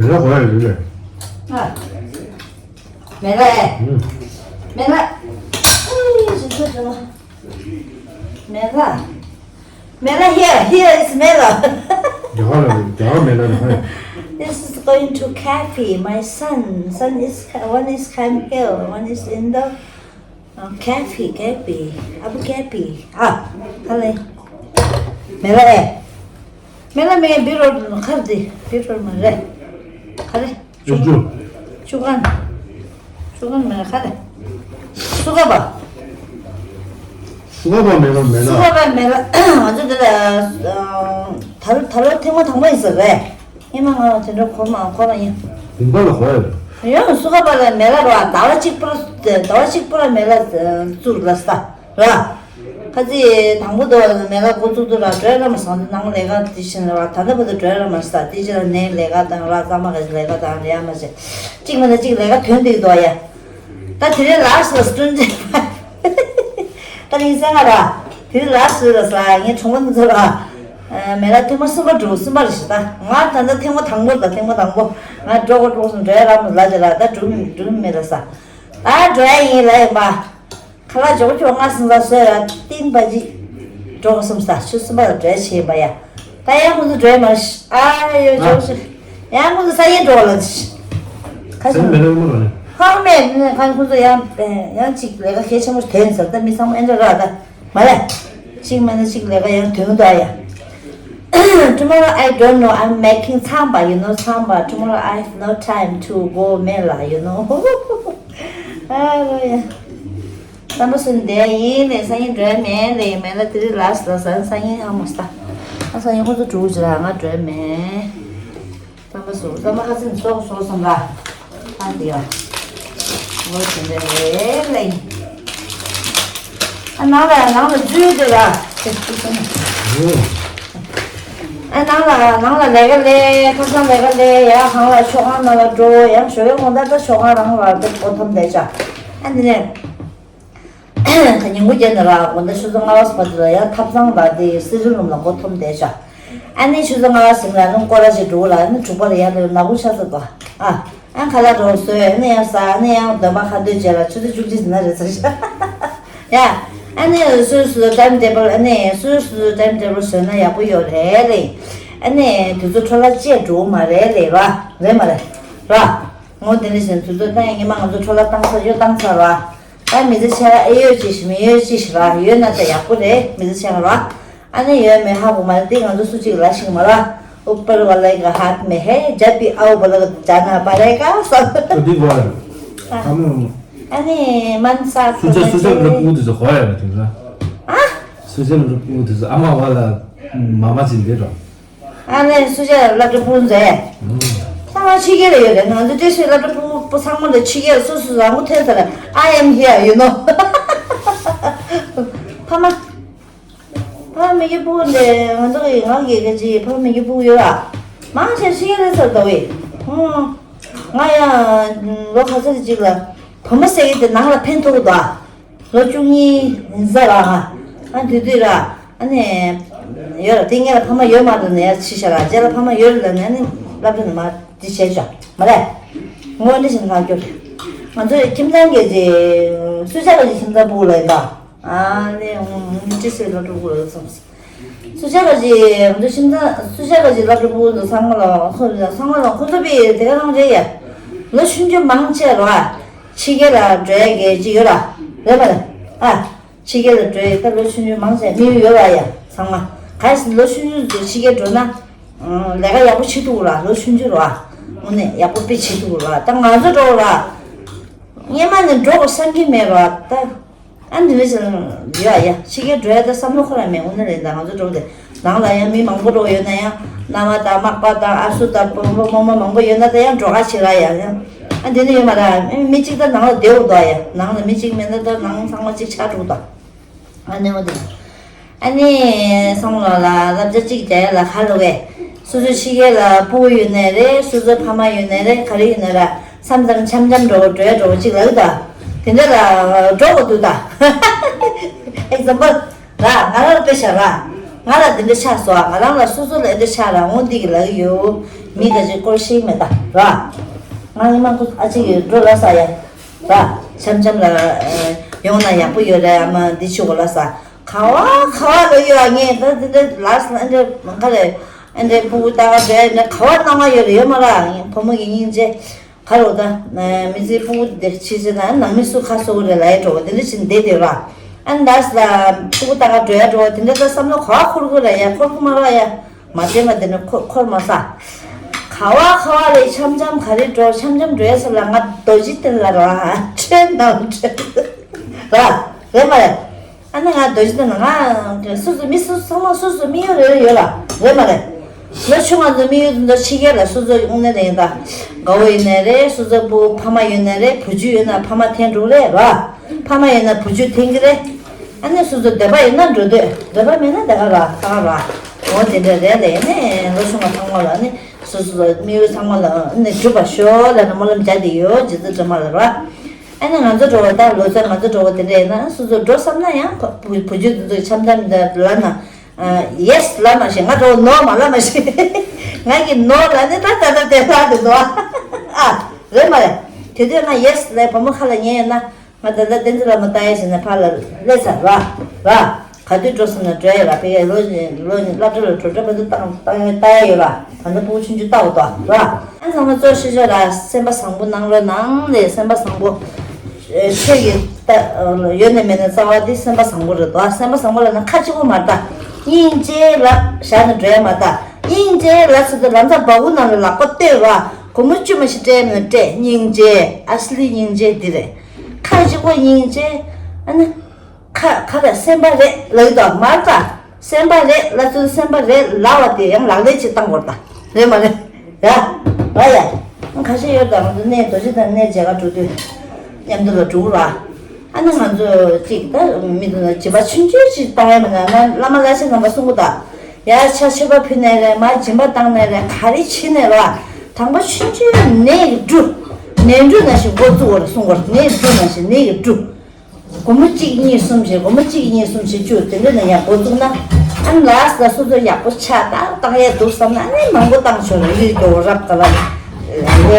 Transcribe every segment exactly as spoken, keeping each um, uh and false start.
མེ་ལ་གོ་ཡ་ཡོད་རེད། ཨ། མེ་ལ་ཨེ། ཨུམ། མེ་ལ། ཨུ། ཞིག་ཚོད་བྱུང་། མེ་ལ། མེ་ལ། Here, here is Mela. རྒྱ་གར་ལ་རྒྱ་གར་མེ་ལ་རེད། This is going to cafe. My son, son is, one is come here, one is in the, uh, cafe, cafe. ཨ་བུ་cafe. ཨ། ཧ་ལེ། མེ་ལ་ཨེ། མེ་ལ་མེ་བི་རོ་ཁར་དི་བི་རོ་མ་རེད། ཁ་རེ། ཅུ་ཅུ། ཅུ་གན། ཅུ་གན་མེ་ལ་ཁ་རེ། སུ་ག་བ། སུ་ག་བ་མེ་ལ་མེ་ལ། སུ་ག་བ་མེ་ལ། ང་ཚོ་འདི་ལ་ད་ད་ལོ་ཐེངས་མ་དང་པོ་ཡིན་ས་རེད། ཨེ་མ་ང་ལ་དེ་འདྲ་གོ་མ་གོ་མ་ཡིན། དེ་འདྲ་ལ་གོ་ཡ་རེད། ཡང་སུ་ག་བ་ལ་མེ་ལ་རོ། ཟླ་བ་གཅིག་པུ་ལ་ཟླ་བ་གཅིག་པུ་ལ་མེ་ལ་བཙུགས་ལ་ས་ར། ཁ་ཅིག་དང་པོ་དུ་མེ་ལ་འགོ་བཙུགས་དུས་ལ་བྲོས་ར་མ་སོང་། དེ་ནང་ལས་ཀ་དེ་བཞིན་ར། ད་ལྟ་བར་དུ་བྲོས་ར་མ་ས། དེ་ཕྱིར་ནས་ལས་ཀ་དང་ར་གཙང་མ་ག་ལས་ཀ་དང་རེད་ཡ་མ་བྱེད། གཅིག་མིན་ན་གཅིག་ལས་ཀ་ཐོན་བསྡད་འདུག་ཡ། ད་དེ་རིང་ལ་སུ་སྟོན་ཅེས་ད་ནི་སེང་ང་ར། དེ་རིང་ལ་སུ་ར་ས་ངའི་གྲོང་པ་འདི་ཚོ་ར། མེ་ལ་ཐེངས་མ་གསུམ་པ་འགྲོ། གསུམ་པ་རེད་ཤག་ད་ང་ད་ལྟ་ཐེངས་མ་དང་པོ་ད་ཐེངས་མ་དང་པོ་ང་འགྲོ་གོ་འགྲོ་སོང་། བྲོས་ར་མ་ལ་ཅེ་ར། ད་འགྲོ་མི་འགྲོ་མི་མེད་ལ་ས། ད་འགྲོ་ཡ་ཡིན་ལ་ཡིན་པ། ཁ་ལག་འཇོག་ཆོག་ང་སེམས་ས་སོས་ར་ཏིན་པ་ཅིག་འགྲོ་གསུམ་ས་ཆུ་སུམ་པ་ལ་འགྲོ་བྱེད་པ་ཡ། ད་ཡང་ཁོང་ཚོ་འགྲོ་མ་ཤི། ཨ་ཡོ་འཇོག་ཤི། ཡང་ཁོང་ཚོ་ས་ཡེ་འགྲོ་ལ་ཤི། ཁ་སང་མེ་ལོ་མ་ལོ་ནི། ཧང་མེ་ནི་ཁང་ཁོང་ཚོ་ཡང་ཡང་ཅིག་ལས་ཀ་གལ་ཆེན་པོ་དོན་ཟེར། ད་མི་ཚང་མ་ཨེ་འདྲ་ར། ད་མ་ལས་ཅིག་མ་ནི་ཅིག་ལས་ཀ་ཡང་དོན་དུ་ཨ་ཡ། Tomorrow I don't know, I'm making samba, you know, samba. Tomorrow I have no time to go Mela, you know. ཨ་ལོ་ཡ། རྩམ་པ་སུ་འདས་ཡིན་ནས་སང་ཉིན་འགྲོ་ཡ་མེད་ལེ། མེད་ན་དེ་རིང་ལ་སི་ལ་ས་སང་ཉིན་ཧ་མོ་སྟ། ཨ་སང་ཉིན་ཁོ་ཚོ་གྲུ་ཅི་ལ་ང་འགྲོ་ཡ་མེད། རྩམ་པ་སུ་རྩམ་པ་ཁ་སིན་སོག་སོག་སོང་ལ། ཨ་འདི་ཡ། འོ་དེ་འདྲ་རེད་ལེ། ཨ་ནང་ལ་ནང་ལ་འཛུལ་དེ་ལ། ཨ་ནང་ལ་ནང་ལ་ལས་ཀ་ལས་ཁ་སང་ལས་ཀ་ལས་ཡ་གང་ལ་ཤོག་ཁང་ནང་ལ་འགྲོ་ཡང་ཞོ་ཡོང་ད་ད་ཤོག་ཁང་རང་ལ་དེ་གོ་ཐམ་བསྡད་ཤག་ཨ་འདི་ནས། ཉིན་གུང་རྒྱབ་ནས་ར་དགོང་དག་ཆུ་ཚོད་ལྔ་པ་ཙམ་བར་དུ་ལ་ཡང་ཐབ་ཚང་ལ་དེ་སི་རི་རུམ་ལ་མགོ་འཐོམས་བསྡད་ཤག་ཨ་ནི་ཆུ་ཚོད་ལྔ་པ་ཟིན་ལ་ནི་སྐོར་ར་ཞིག་འགྲོ་ལ་ནི་དྲུག་པ་ལ་ཡར་ལ་ནག་པོ་ཤ་ཚ་དོ། ཨ་ཨ་ཁ་ལག་རོ་བཟོས། ཨ་ནི་ཡང་ཟ། ཨ་ནི་ཡང་འདོན་པ་ཁ་འདོན་བྱས་ལ་ཆུ་ཚོད་བཅུ་གཅིག་ཟིན་ན་རེད་ཚར་ཤག་ཡ། ཨ་ནི་སོ་སོ་ཊའིམ་ཊེ་བལ། ཨ་ནི་སོ་སོ་ཊའིམ་ཊེ་བལ་བཟོས་ན་ཡག་པོ་ཡོད་རེད་ལེ། ཨ་ནི་དུས་ཚོད་འཕྲོ་བརླག་བྱས་འགྲོ་མ་རེད་ལེ། ར་རེད་མ་རེད་ར། ངོ་དེ་འདྲ་བཞིན་དུས་ཚོད་ད་ཡང་ཉི་མ་ང་ཚོ་འཕྲོ་བརླག་བཏང་ཚར་ཡོད། བཏང་ཚར་ར། ད་མི་ཚེ་ཆེ་བ་ཨེ་ཡོད་ཅི་ཞིག་མི་ཡོད་ཅི་ཞིག་ར། ཡོད་ན་ད་ཡག་པོ་རེད། མི་ཚེ་ཆེ་བ་ར། ཨ་ནི་ཡོད་མེད་ཧ་གོ་མ་རེད་དེ། ང་ཚོ་སུ་གཅིག་ལ་ཤིག་མ་ར། ཨུ་པར་ཝ་ལེ་ག་ཧཱཐ་མེ་ཧེ། ཇབ་བྷི་ཨའོ་བ་ལེ་ག་ཇཱ་ན་པ་ལེ་ག་ས། ཨ་འདི་གོ་ཨ། ཨ་ནི་མན་ས་སུ་ཇ་སུ་ཇ་རི་པུ་དུ་ཟ་གོ་ཡ་མ་དུ་ཟ། ཨ། སུ་ཇ་རི་པུ་དུ་ཟ་ཨ་མ་བ་ལ་མ་མ་ཅིན་དེ་ར། ཨ་ནེ་སུ་ཇ་སློབ་གྲྭ་སྤུན་མཛད། ཚང་མ་ཕྱི་རྒྱལ་ལ་ཡོད་རེད། ང་ཚོ་བཀྲ་ཤིས་སློབ་གྲྭ་སྤུ་སྤུ་ཚང་མ་ལ་ཕྱི་རྒྱལ་སུ་སུ་རང་མགོ་ཐོན་ས་རེད། I am here, you know. ཕ་མ། ཕ་མ་མི་སྐྱ་སྤུ་གུ་འདི་ང་ཚོ་གི་ང་གི་ག་ཅི་ཕ་མ་མི་སྐྱ་སྤུ་གུ་ཡོད་ར། མང་ཆེ་ཕྱི་རྒྱལ་ལ་ཚར་དོ་བས། ང་ཡང་ལོ་ག་ཚོད་ཅིག་ལ་བུ་མོ་ཟེར་གི་དེ་ནང་ལ་ཕན་ཐོགས་གི་འདུག་ཨ། ལོ་བཅུ་གཉིས་ཡིན་ས་ར། ཨ་དུས་དུས་ར། ཨ་ནི། ཡོད་ར་དེ་ངེད་ལ་ཕ་མ་ཡོད་མ་རེད་ནས་ཡར་ཕྱི་ཤ་ར། རྗེས་ལ་ཕ་མ་ཡོད་རེད་ལ་ནས་ཨ་ནི་སློབ་གྲྭ་ནས་མར་འདི་བྱས་ཤག་མ་རེད། ངོ་འདི་བཞིན་ལྷག་རྒྱུ་རེད། ང་ཚོའི་ཁྱིམ་ཚང་གི་རྗེ། སུ་ཆ་ག་ཅིག་ཁྱིམ་ཚང་སྤུ་གུ་ལ་ཡིན་པ། ཨ་ནི་ཨུ་ཅི་སེ་སློབ་གྲྭ་སྤུ་གུ་ལ་སོང་། སུ་ཆ་ག་ཅིག་ང་ཚོ་ཁྱིམ་ཚང་སུ་ཆ་ག་ཅིག་སློབ་གྲྭ་སྤུ་གུ་ཚོ་ཚང་མ་ལ་ཚོ་ཚང་མ་ལ་ཁོ་ཚོ་པི་དེ་ག་རང་རེད་ཡ། ལོ་ཆུང་ཆུང་མང་ཆེ་ར། ཕྱི་རྒྱལ་ལ་འགྲོ་ཡ་གི་ཅིག་ཡོད་ར། རེད་མ་རེད། ཨ། ཕྱི་རྒྱལ་ལ་འགྲོ་ཡ་ད་ལོ་ཆུང་ཆུང་མང་ཆེ་མི་ཡོད་ར་ཡ་ཚང་མ། གལ་སྲིད་ལོ་ཆུང་ཆུང་ཚོ་ཕྱི་རྒྱལ་འགྲོ་ན། ལས་ཀ་ཡག་པོ་བྱེད་ཐུབ་ར། ལོ་ཆུང་ཆུང་ར། དངོས་གནས་ཡག་པོ་དཔེ་བྱེད་ཐུབ་ར། ད་ང་ཚོ་འགྲོ་ར། སྔན་མ་ནས་འགྲོ་དགོས་བསམ་གྱི་མེད་ར་ད། ཨ་འདི་འདྲ་ཞིག་ཡོད་ཡ། ཕྱི་རྒྱལ་འགྲོ་ཡ་ད་བསམ་བློ་ཁོ་རང་མེད། དངོས་གནས་རེད། ད་ང་ཚོ་འགྲོ་དེ་ནང་ལ་ཡང་མི་མང་པོ་འགྲོ་ཡོད་ན་ཡང་། མནའ་མ་དང་མག་པ་དང་ཨ་སུ་དང་བུ་མོ་རྨོ་མོ་མང་པོ་ཡོད་ན་ད་ཡང་འགྲོ་ག་བྱེད་ར་ཡ་ཡང་། ཨ་འདི་འདྲ་ཡོད་མ་ར། མི་གཅིག་ད་ནང་ལ་བསྡད་འོ་དོ་ཡ། ནང་ལ་མི་གཅིག་མེད་ན་ད་ནང་ཚང་མ་གཅིག་ཆགས་འགྲོ་དོ། ཨ་ནི་འོ་དེ། ཨ་ནི་སང་ལོ་ལ་བསླབ་བྱ་གཅིག་རྒྱག་ཡ་ལ་ཁ་ལོ་གས། སོ་སོ་ཕྱི་རྒྱལ་ལ་སྤུ་གུ་ཡོད་ནའི་རེད། སོ་སོ་ཕ་མ་ཡོད་ནའི་རེད། ག་རེ་ཡོད་ནའི་ར། མཚམས་མཚམས་འཆམ་འཆམ་འགྲོ་འགྲོ་ཡ་འགྲོ་གཅིག་ལ་གི་ད། དེ་འདྲ་ལ་འགྲོ་གོ་འདུག་ད། ཨེག་ཛམ་པལ་ར་ང་རང་ལ་དཔེ་བཞག་ར། ང་ལ་འདི་འདྲ་ཆགས་སོང་ཨ། ང་རང་ལ་སོ་སོ་ལ་འདི་འདྲ་ཆགས་ར་འོང་འདི་གི་ལ་གི་ཡོད། མི་ག་ཅིག་སྐོར་ཤེས་མེད་ད་ར། ང་ཉི་མ་ཁོ་ཨ་ཅིག་གི་འགྲོ་ལ་ས་ཡ་ར། འཆམ་འཆམ་ལ་ཡོང་ན་ཡག་པོ་ཡོད་རེད། ཨ་མ་འདི་ཆུ་གོ་ལ་ས་ག་བ་ག་བ་ལ་ཡོད་ཨ། ངས་ད་འདི་འདྲ་ལ་ས་འདི་འདྲ་ག་རེད། ཨ་འདྲའི་ཕྲུ་གུ་ལྟ་ག་འདྲ་འདྲ་ག་བ་སྣང་བ་ཡོད་རེད་ཡོད་མ་ར། ངས་བུ་མོ་གི་སྙིང་རྗེ། ཁ་རོག་ད། མི་ཚེའི་ཕྲུ་གུ་དེ་ཕྱི་ཚེ་ན་ནང་མི་སུ་ཁ་གསོ་གི་རེད་ལ་ཡ་འགྲོ་བ་དེ་འདྲ་ཕྱིན་བསྡད་དེ་ར། ཨ་ནི་ད་སི་ལ་ཕྲུ་གུ་ལྟ་ག་འགྲོ་ཡ་འགྲོ་བ་དེ་འདྲ་ད་བསམ་བློ་ག་བ་འཁོར་གི་ར་ཡ་འཁོར་གི་མ་ར་ཡ། མ་བདེ་མ་བདེ་ན་འཁོར་འཁོར་མ་ས། ག་བ་ག་བ་ལས་འཆམ་འཆམ་ག་རེ་འགྲོ་འཆམ་འཆམ་འགྲོ་ཡ་ས་ལ་ང་རྡོ་རྗེ་གདན་ལ་ར་ཁྲེལ་ནང་ཁྲེལ། ར། རེད་མ་རེད། ཨ་ནི་ང་རྡོ་རྗེ་གདན་ལ་ང་སོ་སོ་མི་སོ་སོ་ཚང་མ་སོ་སོ་དམིགས་ཡུལ་རེ་རེ་ཡོད་ལ་རེད་མ་རེད། ལོ་ཆུང་བ་ཚོ་དམིགས་ཡུལ་དེ་ཚོ་ཕྱི་རྒྱལ་ལ་སོ་སོ་དངོས་གནས་རེད་ད། དགའ་བོ་ཡོད་ནའི་རེད། སོ་སོ་བུ་ཕ་མ་ཡོད་ནའི་རེད། བུ་རྒྱུད་ཡོད་ན་ཕ་མ་འཐེན་འགྲོ་རེད་ར། ཕ་མ་ཡོད་ན་བུ་རྒྱུད་འཐེན་གི་རེད། ཨ་ནི་སོ་སོ་འདོད་པ་ཡོད་ན་འགྲོ་འདོད་འདོད་པ་མེད་ན་དེ་ག་ར་ད་ག་ར། འོ་དེ་འདྲ་རེད་ལས་ནས་ལོ་ཆུང་བ་ཚང་མ་ལ་ནི་སོ་སོ་ལ་དམིགས་ཡུལ་ཚང་མ་ལ་ནི་འགྲུབ་པ་ཤོག་ལ་ནི་སྨོན་ལམ་རྒྱག་དེ་ཡོད་རྗེ་བཙུན་སྒྲོལ་མ་ལ་ར། ཨ་ནི་ང་ཚོ་འགྲོ་བ་ད་ལོ་ཙཱ་ང་ཚོ་འགྲོ་བ་དེ་འདྲ་ཡིན་ན་སོ་སོ་འགྲོ་བསམ་ན་ཡང་བུ་བུ་རྒྱུད་དེ་ཚོ་འཆམ་འཆམ་འདི་ལབ་ན། ཡེས་ལབ་མ་ཤེས། ང་འགྲོ་བ་ནོ་མ་ལབ་མ་ཤེས། ང་གི་ནོ་ལབ་ནི་ད་ད་ད་དེ་ལབ་དེ་འདུག་ཨ། རེད་མ་རེད། དེ་དུས་ང་ཡེས་ལབ་བུ་མོ་ཁ་ལ་ཉན་ཡོད་ན་ང་ད་ལྟ་བསྟན་འཛིན་ལ་མོ་ལྟ་ཡ་བྱས་ན་ཕར་ལ་སླེབས་ཚར་ར་ར། ག་དུས་འགྲོ་སོང་ན་འགྲོ་ཡ་ར། ཕ་གིའི་ལོ་ལོ་སློབ་གྲྭ་ལ་གྲོལ་གྲོལ་བར་དུ་བཏང་བཏང་ཡ་ལྟ་ཡ་ཡོད་ར། ད་ལྟ་ཕྲུ་གུ་ཆུང་ཆུང་ལྟ་འོ་དོ་ར། ཨ་ཚང་མ་གཙོ་ཤེས་ཤོག་ར། སེམས་པ་བཟང་པོ་གནང་རོགས་གནང་ལས། སེམས་པ་བཟང་པོ། ཨེ་ཆོས་ཀྱི་ལྟ་ཡོད་ནས་མེད་ནས་རྩ་བ་འདི་སེམས་པ་བཟང་པོ་རེད་དོ། སེམས་པ་བཟང་པོ་ལབ་ན་ཁ་གཅིག་པོ་མ་རེད་ད། སྙིང་རྗེ་ལབ་བཞག་ནས་འགྲོ་ཡ་མ་རེད་ད། སྙིང་རྗེ་ལབ་ཚུལ་དུ་ལམ་སང་བ་གུ་ནང་ལ་ལག་པ་གཏོད་ར། སྒོར་མོ་བཅུ་མ་ཞིག་སྤྲད་མི་སྤྲད། སྙིང་རྗེ་ཨ་སི་ལི་སྙིང་རྗེ་འདི་རེད། ཁ་གཅིག་པོ་སྙིང་རྗེ། ཨ་ནི། ཁ་ཁ་ལ་སེམས་པ་རེད་ལབ་ཀྱི་འདུག་མ་རེད་ད། སེམས་པ་རེད་ལབ་ཚུལ་སེམས་པ་རེད་ལབ་པ་དེ་ཡང་ལག་ལེན་ཅིག་བཏང་དགོས་རེད་ད། རེད་མ་རེད། ཡ། ར་ཡ། ཁ་ཤས་ཡོད་ད་ང་ཚོ་གནས་རྡོ་རྗེ་གདན་གནས་མཇལ་ཁ་འགྲོ་དུས་མཉམ་དུ་ལ་འགྲོ་གི་ར། ཨ་ནི་ང་ཚོ་གཅིག་ད་མི་འདུག་ན་སྦྱིན་པ་ཆུང་ཆུང་ཅིག་བཏང་ཡ་མིན་ན་ང་བླ་མ་བླ་ཆེན་རྣམ་པ་གསུང་གི་འདུག་ཡ་ཆ་མཆོད་པ་ཕུལ་ནའི་རེད། མར་སྦྱིན་པ་བཏང་ནའི་རེད། ག་རེ་བྱེད་ནའི་རེད། དང་པོ་ཆུང་ཆུང་ནས་འགྲོ། ནས་འགྲོ་ནང་བཞིན་འགོ་བཙུགས་པར་གསུང་དགོས་རེད། ནས་འགྲོ་ནང་བཞིན་ནས་འགྲོ། སྒོར་མོ་གཅིག་གཉིས་གསུམ་བཞི། སྒོར་མོ་གཅིག་གཉིས་གསུམ་བཞི་བཅུ་དེ་འདྲ་ནས་ཡར་འགོ་བཙུགས་ན། ཨ་ནི་ལ་སོ་སོ་ཡག་པོ་ཆགས་ད་བཏང་ཡས་འདུག་བསམ་ན་ཨ་ནི་མང་པོ་བཏང་ཆོག་ར། ཡུལ་སྐྱོ་བོ་རབ་ག་ལ་ལས་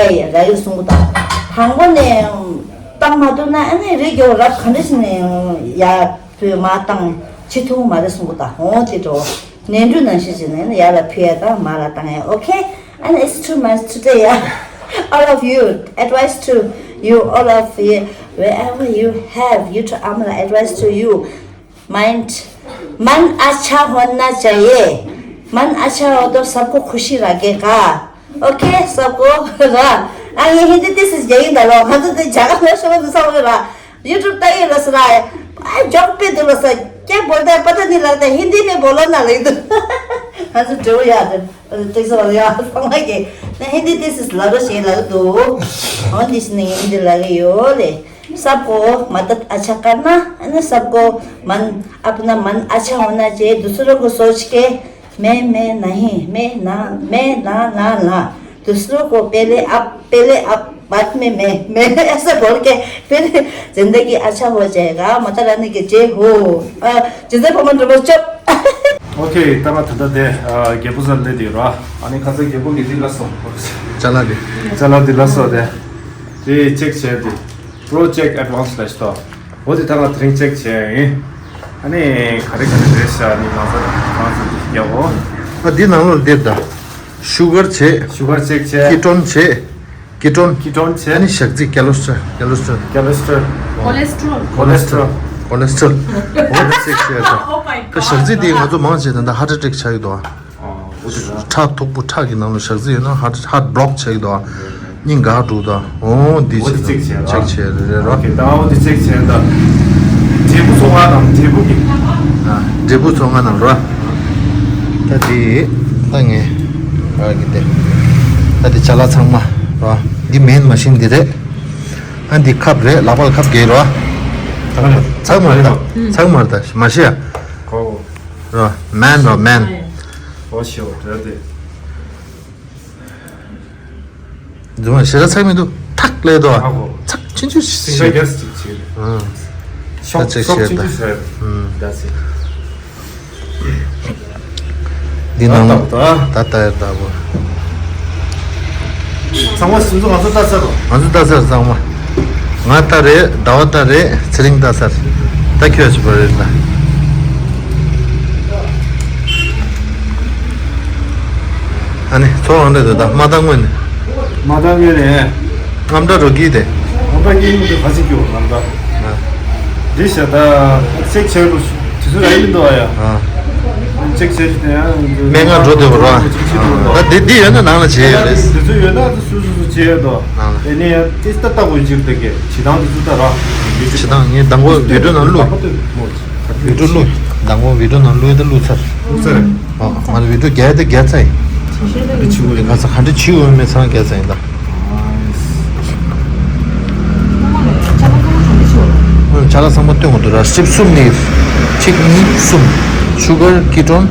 ཡ་ར་ཡུལ་གསུང་གི་ད། དང་པོ་ནས་བཏང་མ་ཐུབ་ན་ཨ་ནི་རི་སྐྱོ་བོ་རབ་ག་འདྲ་ཞིག་ནས་ཡ་བུས་མ་བཏང་ཅི་ཐུབ་མ་རེད་གསུང་གི་ད། འོང་དེ་འགྲོ། ནས་འབྲུ་ནང་བཞིན་བྱས་ནས་ཡར་ལ་ཕུལ་ཡ་དང་མར་ལ་བཏང་ཡ། Okay, and it's too much today, yeah. All of you, advice to you, all of you, wherever you have, you to, I'm gonna advise to you. Mind, मन अच्छा होना चाहिए। मन अच्छा हो तो सबको खुशी लगेगा। Okay, सबको, हाँ। हाँ, ये हिंदी this is यही डालो। हाँ, तो, तो जगह में समझ, समझ रहा। YouTube ཏག་ཡོད་ལ་སི་ར། ཨ་ཇོག་པེ་འདུག་ལ་སི། क्या बोलता है पता नहीं लगता, हिंदी में बोलो ना ལབ་འདུག་ང་ཚོ་འབྲེལ་བ་ཡག་འདུག་ཏིག་སོ་ཡ་ཚང་མ་གི་ན་हिंदी this is ལབ་རོགས་ཞེས་ལབ་འདུག་འོ་འདི་སི་ནི་ངས་འདི་ལབ་གི་ཡོད་ལེ། सबको मदद अच्छा करना, है ना, सबको मन, अपना मन अच्छा होना चाहिए, दूसरों को सोच के मैं, मैं नहीं, मैं ना, मैं ना, ना, ना। दूसरों को पहले आप, पहले आप, बाद में मैं, मैं ऐसा बोल के फिर जिंदगी अच्छा हो जाएगा। माता रानी की जय हो। अ, जिंदगी भवन रमो चुप। Okay, ད་ང་ད་ལྟ་དེ་རྒྱལ་པོ་ས་སླེབས་དེ་ར། ཨ་ནི་ཁ་སང་རྒྱལ་པོ་གི་རིགས་ལ་སོང་། ཅ་ལག་དེ། ཅ་ལག་དེ་ལ་སོང་དེ། དེ་ཅེག་བྱས་དེ། Pro check advance ལ་ཤི་ཏོ། འོ་དེ་ད་ང་དེ་རིང་ཅེག་བྱས་ཡིན། ཨ་ནི་ག་རེ་ག་རེ་རེད་ཤག་ནི་གང་ཟག་གང་ཟག་དེ་རྒྱག་འོ། ཨ་འདི་ནང་ལ་འདེབས་ད། ཤུ་གར་བྱས། ཤུ་གར་ཅེག་བྱས། ཀི་ཊོན་བྱས། ཀི་ཊོན། ཀི་ཊོན་བྱས། ཨ་ནི་ཞག་རྩི་ཀེ་ལོ་སི་ཊོལ། ཀེ་ལོ་སི་ཊོལ། ཀེ་ལོ་སི་ཊོལ། ཀོ་ལེ་སི་ཊོལ། ཀོ་ལེ་སི་ཊོལ། ཀོ་ལེ་སི་ཊོལ། འོ་དེ་ཅེག་བྱས་ད། Oh my god. ད་ཞག་རྩི་དེ་ང་ཚོ་མང་ཆེ་ད་ད་ཧར་ཊི་ཨེ་ཊེག་ཆགས་ཀྱི་འདུག་ཨ། ཁྲག་མཐུག་པོ་ཁྲག་གི་ནང་ལ་ཞག་རྩི་ཡོད་ན་ཧར་ཧར་བྷི་ལོག་བྱེད་ཀྱི་འདུག་སྙིང་འགག་འགྲོ་གི་འདུག་འོ་འདི་བྱེད་ཅེག་བྱས་ར། ཅེག་བྱས་རེད་ར། ཨོ་ཁེ། ད་འོ་འདི་ཅེག་བྱས་ད། འབྲས་བུ་ཚོ་ལྔ་དང་འབྲས་བུ་གི། ཨ། འབྲས་བུ་ཚོ་ལྔ་ནང་ར། ད་འདི་ད་ངས་ར་གི་དེ། ད་འདི་ཅ་ལག་ཚང་མ་ར། འདི་མེན་མ་ཤིན་འདི་རེད། ཨ་འདི་ཁབ་རེད། ལག་པ་ལ་ཁབ་བརྒྱབ་ར། ཚང་མ་རེད་ད། ཚང་མ་རེད་ད། མ་ཤི་ཡ། གོ། ར། མེན་ར་མེན། ཨོ་ཤོ་རེད་དེ། རྫུན་མ་ཞེ་དྲག་ཚགས་མི་འདུག་ཐག་ལས་དོ། ཨ་གོ། ཚགས་ཆུང་ཆུང་ཞིག་སིང་ག་རྒྱ་སི་ཅིག་བྱེད། ཨང་། ཤོག་ཤོག་ཆུང་ཆུང་ཟེར། ཨང་། རྒྱ་སི། འདི་ནང་ད་ལྟ་ད་ལྟ་ཡར་ལྟ་བུ། ཚང་མ་སུ་ཚོ་ང་ཚོ་ལྟ་ཚར་རོ། ང་ཚོ་ལྟ་ཚར། ཚང་མ། ང་ལྟ་རེད། ཟླ་བ་ལྟ་རེད། ཚེ་རིང་ལྟ་ཚར། ད་ཁྱོད་ཅི་བ་རེད་ལ། ཨ་ནི་ཚོ་རང་རེད་དོ། ད་མ་ལྟ་སྔོན་ནས། མ་ལྟ་སྔོན་ནས། རྔམ་འདྲ་རོ་གི་དེ། རྔམ་འདྲ་གི་མི་འདུག་ག་ཅིག་གྱོ་རྔམ་འདྲ། འདི་བྱ་ད་ཅེག་བྱས་རོ། དུས་ཚོད་རག་ཡིན་འདུག་ཨ་ཡ། ཨ། ཅེག་བྱས་ཏེ་ཡང་སྨན་ཁང་འགྲོ་འདོད་པ་རོ། ཅིག་བྱེད་འདུག་ཨ། ད་འདི་འདི་ཡོད་ན་ནང་ལ་བྱེད་ཡོད་རེད། དུས་ཚོད་ཡོད་ན་ད་སུ་སུ་སུ་བྱེད་ཡོད་དོ། ནང་ལ། ཨེ་ནས་ཡང་ཏིས་ཏ་ལྟ་དགོས་ཅིག་ད་གེ་བྱེད་སྟངས་དུས་ཚོད་ལྟ་རོགས། བྱེད་སྟངས་ངས་མདང་དགོང་བི་ཌིའོ་ནང་བླུགས། བི་ཌིའོ་བླུགས། མདང་དགོང་བི་ཌིའོ་ནང་བླུགས་ད་བླུགས་ཚར། བླུགས་ཚར། ཨ། ང་ལ་བི་ཌིའོ་རྒྱག་ད་རྒྱག་ཚར་ཡིན། ཅི་བྱེད་ད་ཡིན། ཁ་ས་ག་འདྲ་བྱེད་འོས་མེད་ཚང་རྒྱག་ཚར་ཡིན་ད། ཨོ། ཅ་ལག་ཚང་མ་སྟོན་དགོས་འདུག་ར། སི་ཊིབ་གསུམ་ནི། གཅིག་གཉིས་གསུམ། ཤུ་གར་ཀི་ཊོན།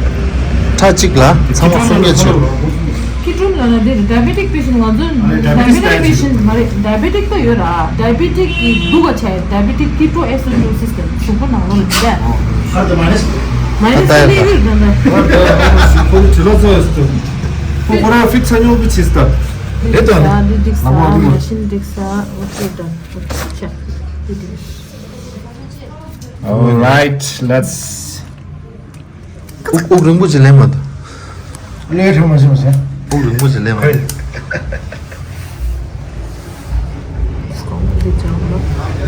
ཁྲག་གཅིག་ལ་ཚང་མ་གསུམ་བརྒྱ་བྱས། ཀི་ཊོན་ལབ་ན་འདི་ཌའི་བེ་ཊིག་པེ་ཤེན་ང་ཚོ་ཌའི་བེ་ཊིག་པེ་ཤེན་མ་རེད། ཌའི་བེ་ཊིག་ད་ཡོད་ར། ཌའི་བེ་ཊིག་གི་འདུག་ག་བྱས། ཌའི་བེ་ཊིག་ཀི་ཊོ་ཨེ་སི་ཨེཆ་ཨོ་སིས་ཊེམ་གཞུག་པ་ནང་ལོགས་ལ་བྱས། མ་ནི་སི་ལེ་ཡོད་ད་ད། ཁོ་ནི་དྲི་ལོ་ཚོ་ཡོད་སུ། ཁོ་ཁོ་རང་ཕིཊ་ཚ་ཉོ་བུ་ཆིས་ད། རེད་དོ། འདི་འགྲིག་ས། མ་ཤིན་འགྲིག་ས། ཨོ་ཁེ། ཌན། ཨོ་ཁེ། ཤ། འདི་འགྲིག All right, let's དབུགས་དབུགས་རིང་པོ་ཅིག་ལེན་མ་ཐུབ། ལས་ཁྲེལ་མ་བྱེད་མ་བྱེད། དབུགས་རིང་པོ་ཅིག་ལེན་མ་ཐུབ།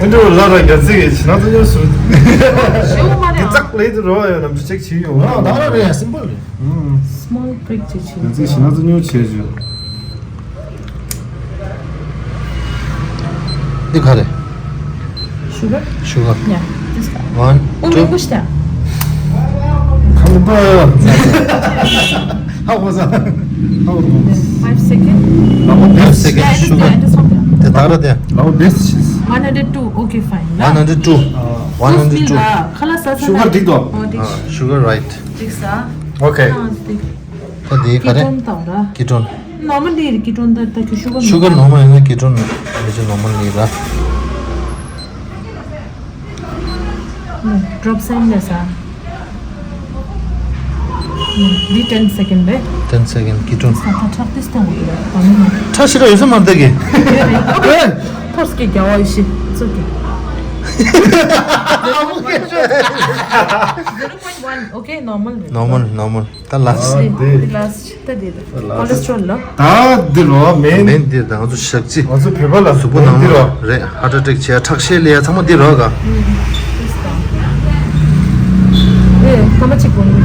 ཨེ་འགྲོ་ལ་ར་རྒྱ་ཚིག་གི་ཕྱི་ནང་ཚོ་ཉོ་སུ། ཞེའུ་མ་རེད་ཨ། ཙག་ལེ་དུ་རོ་ཡ་ནམ་ཆུ་ཅེག་བྱེད་ཡོང་ཨ། ད་ར་རེད་ཡ་སིམ་པལ་རེད། སི་མོལ་བི་རིག་ཅིག་བྱེད་ཡ། ཚིག་ཕྱི་ནང་ཚོ་ཉོ་བྱེད་ཞུ། འདི་ག་རེད། ཤུ་གར། ཤུ་གར། Yeah, this one. One, two. ཨོ་རིང་པོ་ཞིག་ད། ཁམ་པ། ཧ་གོ་ས། ཧ་གོ་ས། Five second. ལའོ་five second. Yeah, it is ཤུ་གར། There, it is okay. དེ་དག་ར་དེ། ལའོ་བེ་སི་ཆིས། One hundred two, okay, fine. One hundred two. One hundred two. ཁ་ལག་ཟ་ས་ཤུ་གར་འགྲིག་འདུག་ཨོ་འགྲིག་ཨ། ཤུ་གར་རའིཊ། འགྲིག་ས། ཨོ་ཁེ། ཨ་འགྲིག་ད་དེ་ག་རེ། ཀི་ཊོན་དང་ར། ཀི་ཊོན། ནོར་མལ་འདི་ཀི་ཊོན་ད་ད་ཁྱོད་ཤུ་གར། ཤུ་གར་ནོར་མལ་ཡིན་ན་ཀི་ཊོན་མི་ཆེ་ནོར་མལ་ཡིན་ར། ནོ། ཌོབ་སའིན་ལས་ས། ནོ། འདི་ten second རེད། ten second ཀི་ཊོན། ས་ད་ཁྲག་ཏིས་གཏོང་དགོས་རེད། ཨ་ནི་ནོ། ཁྲག་ཤི་ར་ཡོད་ས་མ་འདུག་གི། ཡོད་རེད། ཨ་ཁེ། ཐོར་སི་ཀི་རྒྱ་བ་ཡོད་ཤི། It's okay. Zero point one, okay, normal རེད། ནོར་མལ་ནོར་མལ། ད་ལ་སི། ཨ་དེ། དེ་ལ་སི་ད་དེ་ད། ཁོ་ལེ་སི་ཊོ་རོལ་ལ། ད་འདི་རོ་མེན། མེན་འདི་ད་ང་ཚོ་ཞག་གཅིག་ང་ཚོ་བོད་པ་ལ་གཟུགས་པོ་ནང་ལོགས་རེད། ཧར་ཊི་ཨེ་ཊེག་བྱས་ཁྲག་ཤེད་ལས་ཡ་ཚང་མ་འདི་རོ་ག་ཨེ་སྐར་མ་གཅིག་གོང་ནས་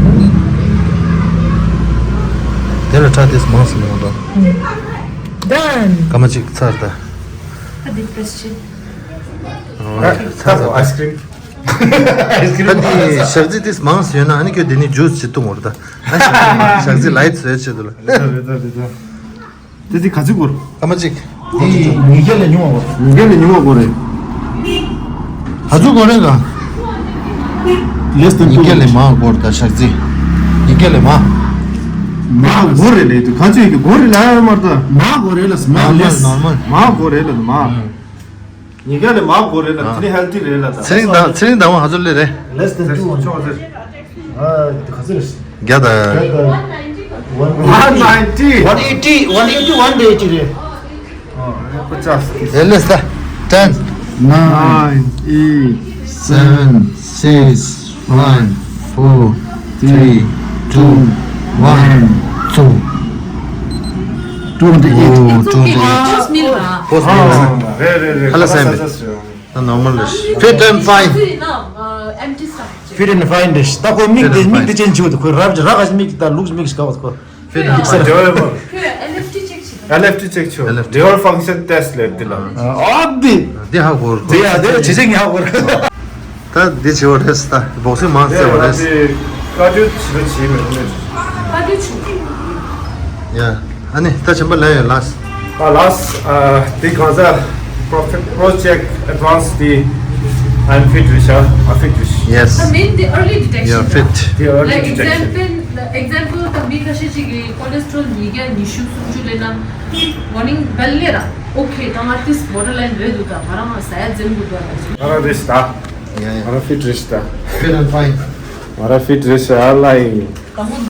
དེ་ལ་ཁྲག་དེ་མང་སོང་ནོ་ད། Done. སྐར་མ་གཅིག་ཚར་ད། ཨ་དེ་པྲེ་སི་བྱེད། ཨ་ཚར་ད། ཨའི་སི་ཀི་རིམ། ཨ་ནི་ཞག་རྩི་དེ་མང་ཟེར་ན་ཨ་ནི་ཁྱོད་དེ་ནི་ཇུས་ཅིག་བཏུང་བར་ད། ཨ་ཞག་རྩི་ལའིཊ་བཟོས་བྱེད་དུ་ལ། རེད་ད་རེད་ད་རེད་ད། དེ་དེ་ག་ཚོད་འགོར། སྐར་མ་གཅིག་དེ་ཉིས་བརྒྱ་ལས་ཉུང་བ་འགོར། ཉིས་བརྒྱ་ལས་ཉུང་བ་འགོར་རེད། ག་ཚོད་འགོར་རེད་ག Less than two minutes. ཉིས་བརྒྱ་ལས་མང་བ་འགོར་ད་ཞག་རྩི། ཉིས་བརྒྱ་ལས་མང་། མང་འགོར་རེད་ལས་དུ་ག་ཚོད་ཡོད་ཀྱི་འགོར་རེད་ལ་མར་ད། མང་འགོར་རེད་ལ་མང་ནོར་མལ་ལེས། ནོར་མལ། མང་འགོར་རེད་ལ་མང་། ཉིས་བརྒྱ་ལས་མང་འགོར་རེད་ལ། ཨ། དེ་ནི་ཧེལ་ཐི་རེད་ལ་ད། ཚེ་རིང་དང་ཚེ་རིང་དང་བ་ཧ་ཚོ་ལེ་རེད། Less than two hundred. ཨ་དེ་ག་ཚོད་རེད། བརྒྱ་དང་། བརྒྱ་དང་one ninety. One eighty, one eighty, one eighty རེད། ཨ་པ་ཅཱས། དེ་ལས་ད། ten, nine, eight, seven, six, five, four, three, two, one, two. Two hundred eight. ཨོ། Two hundred eight. Post meal ར། Post meal ར། རེད་རེད་རེད། ཁ་ལག་ཟ་ཡིན་པས། ད་ནོར་མལ་རེད། Fit and fine. Fit and fine རེད། ད་ཁོ་མིག་དེ་མིག་དེ་ཅན་བྱེད་འདུག་ཁོ་རབ་ར་ག་ཞིག་མིག་ད་ལུག་མིག་ཞིག་ག་བ་ཁོ། Fit and fine. Enjoyable. ཁོས་ཨེལ་ཨེཕ་ཊི་ཅེག་བྱེད། ཨེལ་ཨེཕ་ཊི་ཅེག་བྱོས། Liver function test ལབ་འདི་ལ། ཨ་འདི། འདི་ཧ་གོ་རེད། འདི་ཡ་འདི་ཇེ་ཆེ་ངས་ཧ་གོ་རེད། ད་འདི་བྱེད་པ་རེད་ད། བོག་སིང་མང་ཟེར་བ་རེད། འདི་ཀར་ཌི་ཡོ་བྱེད་ད་བྱེད་མེད་ཁོ་ནས། ཀར་ཌི་ཡོ་བྱེད། ཡ། ཨ་ནི་ད་ཆེན་པོ་ལ་ཡོད་ལགས། ཨ་ལགས། ཨ་འདི་གང་ཟག་པྲོ་ཕི་པྲོ་ཅེག་ཨེ་ཌི་ཝན་སི་འདི་ཨའི་ཨེམ་ཕིཊ་རེད་ཤག་ཨ་ཕིཊ་རེད་ཤག Yes. ད་མིན་འདི་early detection You're fit. འདི་early Like detection. Example, example ད་མི་ཁ་ཤས་ཅིག་གིས་ཁོ་ལེ་སི་ཊོ་རོལ་ཉིས་བརྒྱ་ཉི་ཤུ་སུམ་ཅུ་སླེབས་ན་ཝར་ནིང་བྷེལ་སླེབས་ར། ཨོ་ཁེ་ད་ང་ཏིས་བོར་ཌར་ལའིན་རེད་འདུག་ད་ང་རང་ང་ཟ་ཡ་འཛེམ་དགོས་འདུག་ད། ང་རང་རེད་ཤག་ད། ཡ་ཡ། ང་རང་ཕིཊ་རེད་ཤག་ད། Fit and fine. ང་རང་ཕིཊ་རེད་ཤག་ཨ་ལའི། དང་པོ།